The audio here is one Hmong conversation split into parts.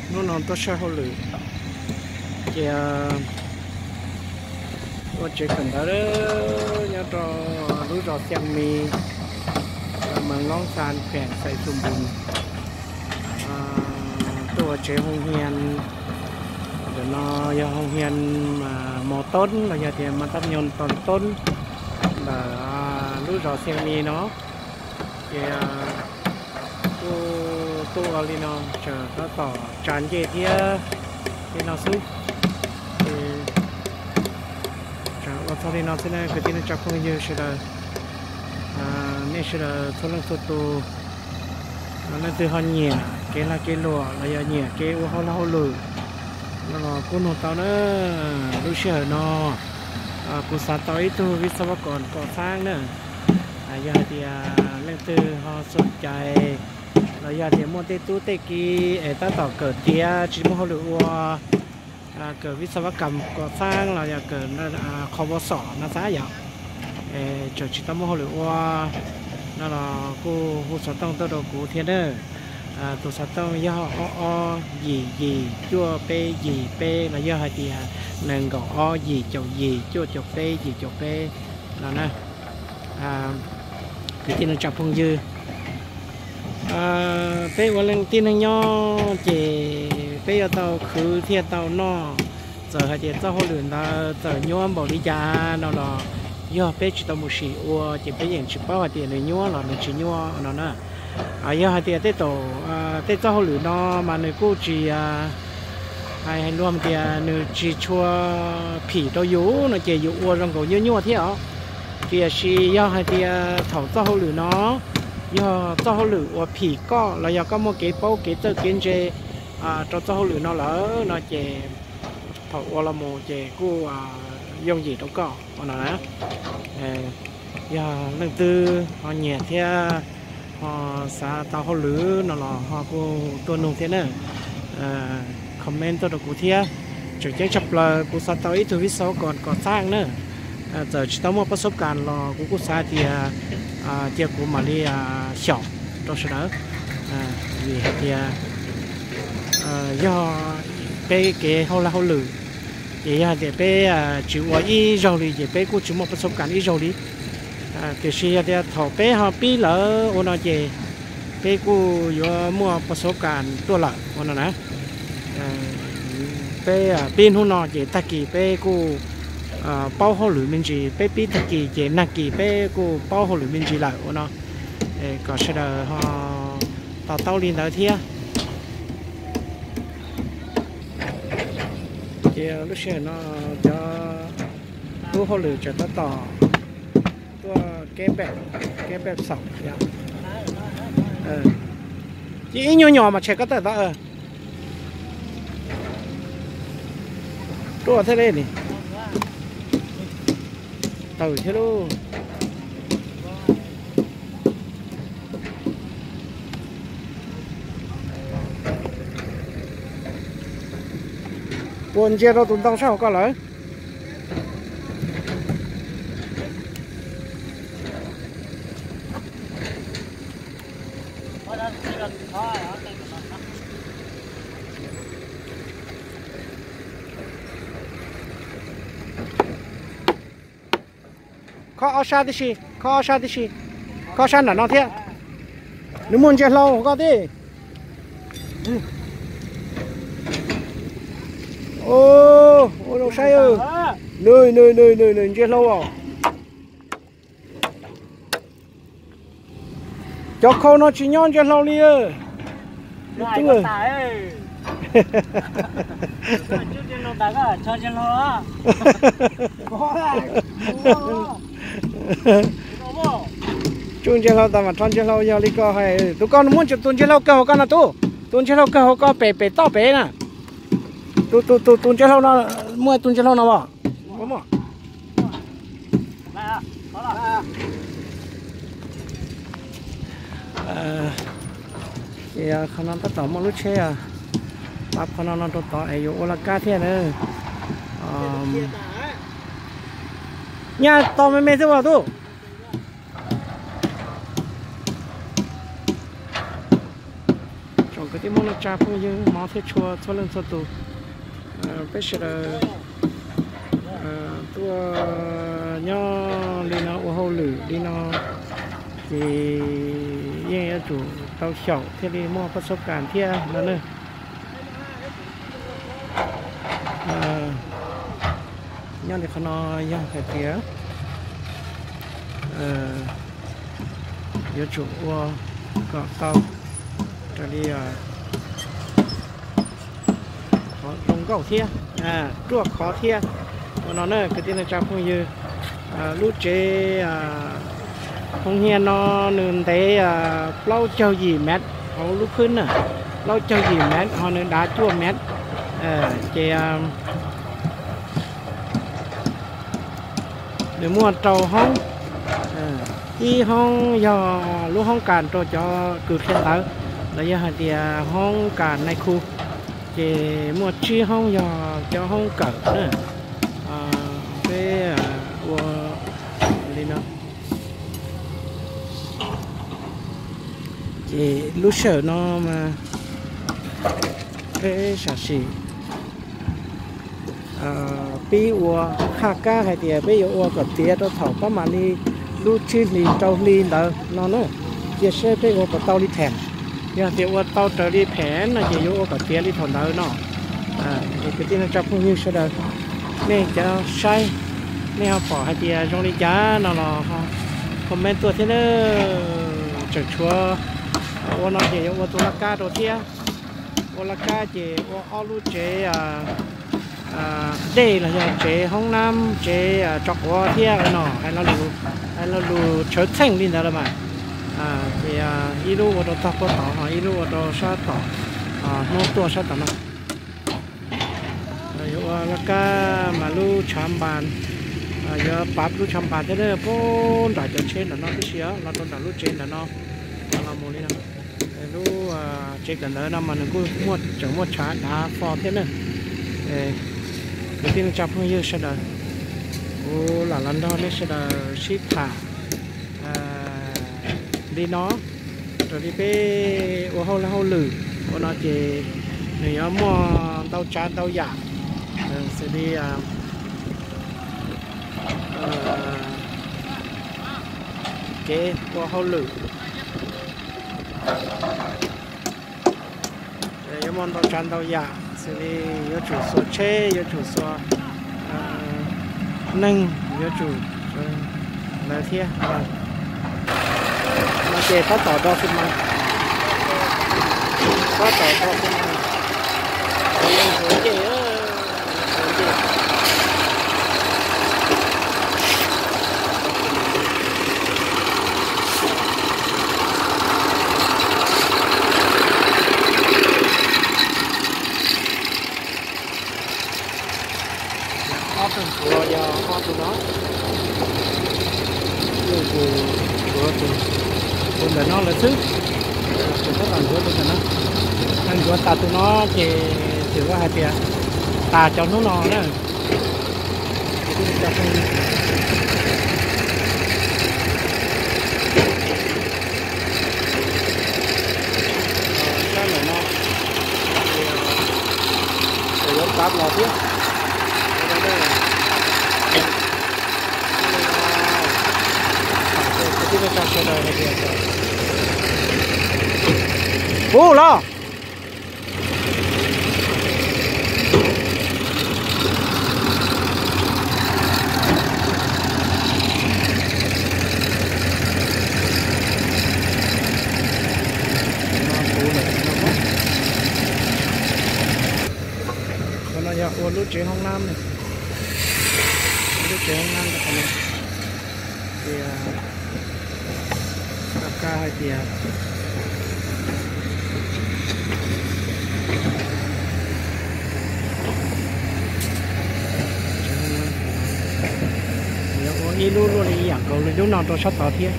Hnub no tuaj saib hauj lwm, ces ua tsev kawm ntawv nyob rau lub zos Xiav Mis, Mws Loob Xas, kheem Xais Xus Npus, tuaj ua tsev hoo hias. Ntawm no yog hoo hias Mos Toob los yog tias Mas Tab Nyoos Tos Toob ntawm lub zos Xiav Mis no. Ces kuj tuaj ua li no, tseem tab tom tsa ncej thiab li no xwb. Ces tseem ua txog li no xwb na kwv tij neej tsa phooj ywg sawv daws. Nej sawv daws txhua leej txhua tus, leej twg ho nyiam kev lag kev luam los yog nyiam kev ua hauj lag hauj lwm no los kuj nug tau na. Lub sij hawm no kuv xav tau ib tug viv xav vas kom kom xaab na. Yog hais tias leej twg ho xom cai los yog tias muaj tej tub tej ki es tab tom kawm tiav tsis muaj hauj lwm ua, kawm viv xav vas kam kom xaab los yog kawm qhov ua xom no xav yom, tseem tsis tau muaj hauj lwm ua no los kuj hu xov tooj tuaj rau kuv thiab na. Tus xov tooj yog ob ob yim yim cuaj peb yim peb los yog hais tias nees nkaum ob yim caum yim cuaj caum peb yim caum peb no na. Kwv tij neej tsa phooj ywg, peb ua leej tib neeg nyob ces peb yuav tau khwv thiaj tau noj. Txawm hais tias txoj hauj lwm ntawd txawm nyuaj npaum li cas no los yog peb tsis tau mus sim ua ces peb yeej tsis paub hais tias nws nyuaj los nws tsis nyuaj no na. Yog hais tias tej zaum tej txoj hauj lwm no mas nws kuj tsis, hais luag tias nws tsis tshua phim rau yus no ces yus ua zoo nkaus nyuaj nyuaj thiab os. Tiam sis yog hais tias thaum txoj hauj lwm no yog txoj hauj lwm uas phim koj los yog koj muaj kev paub kev txawj kev ntse rau txoj hauj lwm no lawm no ces thaum ua los mus ces kuj yooj yim rau koj ua no na. Yog leej twg ho nyiam thiab ho xav tau hauj lwm no los ho kuj tuaj nug thiab na. Comment tuaj rau kuv thiab. Tseem ceeb tshaj plaws kuv xav tau ib tug viv xav kom kom xaab na. Txawm tsis tau muaj pab xub kas los kuv kuj xav tias cia kuv mam li xyaum rau sawv daws. Vim hais tias yog peb kev hauj laj hauj lwm ces yog hais tias peb tsis ua ib zaug li ces peb kuj tsis muaj pab xub kas ib zaug li. Tiam sis yog tias thaum peb ho pib lawm ua no ces peb kuj yuav muaj pab xub kas tuaj lawm ua no na. Peb pib hnub no ces tag kis peb kuj paub hauj lwm me ntsis, peb pib tag kis ces nag kis peb kuj paub hauj lwm me ntsis lawm ua no. Kom sawv daws ho to taub li ntawd thiab. Ces lub sij hawm no cov tub hauj lwm tseem tab tom tuaj keb npej, keb npej xaum. Ces ib nyuag nyuam mas tshem koj tawm ntawd. Ruaj thiab li ni. Tawm thiab lauj. Puas ntsia rau tus ntoo sab hauv ko lawm? Khob ob sab tib si, khob ob sab tib si, khob sab nram no thiab. Nws muaj ntsia hlau hauv ko tib. Ua zoo saib, nws nws nws nws ntsia hlau os. Cov khau no tsis nyob ntsia hlau li. Tsuj ntsia hlau tas mam rho ntsia hlau yog li ko hais. Tus ko muaj tus ntsia hlau kawg hauv ko no tub. Tus ntsia hlau kawg hauv ko pem pem toj pem na. Tus tus tus ntsia hlau no, muaj tus ntsia hlau no as. Ces qhov no tab tom muaj lub tsheb pab qhov no no rau tod es yuav ua laj kab thiab na. Nyaj to me me xwb as tub. Tsoom Ib hmos no tsa phooj ywg hmov thiab tshua txhua leej txhua tus, peb sawv daws tuaj nyob li no ua hauj lwm li no, ces yeej yuav tsum tau xyaum thiaj li muaj pab txhub kas thiab no na. Nyob li qhov no yog hais tias yuav tsum ua kom tau raws li qhov zoo nkauj thiab ruaj khov thiab. Ua no na kwv tij neej tsa phooj ywg, lub tsev hoo hia no nws ntev plaub caug yim mev hauv lub khwb na, plaub caug yim mev ho nws dav cuaj mev, ces nws muaj rau hoob. Ib hoob yog lub hoob kas rau cov kws qhia ntawv los yog hais tias hoob kas nais khu, ces muaj tsib hoob yog cov hoob kawm na. Peb ua li no. Ces lub sij hawm no mas peb sam sim pib ua, haj kab hais tias peb yuav ua kom tiav rau thaum pab mam li lub tsib hlis rau hli ntawd no na, cia seb peb ua puas tau li phem. Yog tias ua tau raws li phem no ces yuav ua kom tiav li thaum ntawd no. Es kwv tij neej tsa phooj ywg sawv daws, nej cov saib, nej ho pom hais tias zoo li cas no los comment tuaj thiab na. Tseem tshuav ua no ces yuav ua tus laj kab rau thiab. Ua laj kab ces ua ob lub tsev dej los yog tsev hoob nab tsev tso quav thiab no, hais lo lus tshawv txheej li ntawd los mas. Ces ib lub ua rau tog puag tod ho ib lub ua rau sab tom, hnub tuaj sab tom no. Yuav ua laj kab mas lub tshav npas, yuav pav lub tshav npas thiab na, puag nram cov tsheb ntawm no tib si los rau nram lub tsev ntawm no, los mus li no. Lub tsev kawm ntawv no mas nws kuj muaj, tseem muaj tshav dav fo thiab na. Kwv tij neej tsa phooj ywg sawv daws, kuv lam los nrog nej sawv daws sib tham li no, raws li peb ua hauj laj hauj lwm ua no ces nws yuav muaj ntau tsav ntau yam, xws li kev ua hauj lwm yuav muaj ntau tsav ntau yam, xws li yuav tsum xuas tsheb, yuav tsum xuas neeg, yuav tsum lawv thiab. No ces tab tom do xi mas, tab tom do xi mas, ntxuav ncej, ntxuav ncej. Ob tug ntxuav yog ob tug no, tus ntxuav tus ntawm no lawm xwb, tseem tab tom ntxuav tus ntawm no. Ntxuav tas tus no ces txawm hais tias tas cov hnub no na. Sab ntawm no ces yuav pav los thiab. Kwv tij neej tsa sawv daws hais tias, ub los. Qhov no yog ua lub tsev hoob nab, lub tsev hoob nab rau qhov no. Ces kab hais tias yuav ua ib lub luaj li yam nkaus li lub no rau sab tod thiab.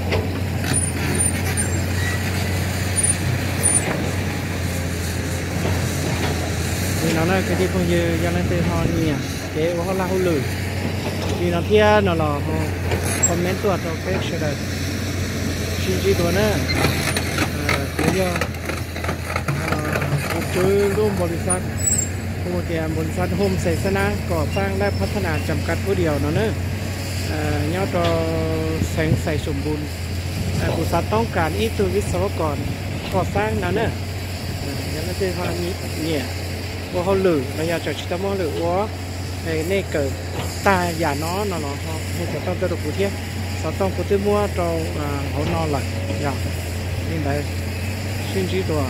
Li no na kwv tij phooj ywg, yog leej twg ho nyiam kev ua hauj laj hauj lwm li no thiab no los comment tuaj rau peb sawv daws sib ntsib dua na. Kuv yog Xwb lub npaus lis xaj, hu tias npaus lis xaj Home Xais Xab Nab Koom Xaab Lab Phab Thab Nas Cam Kav Phuv Diaus no na, nyob rau xeev Xais Xum Npus, kuv xav toob kas ib tug viv xav vab kom koj xaab no na. Yog leej twg ho nyiam ua hauj lwm los yog tseem tsis tau muaj hauj lwm ua, nej kawm tag yam no no los hu xov tooj tuaj rau kuv thiab. Xov tooj kuv twb muab rau hauv no lawm, yog li ntawd sib ntsib dua.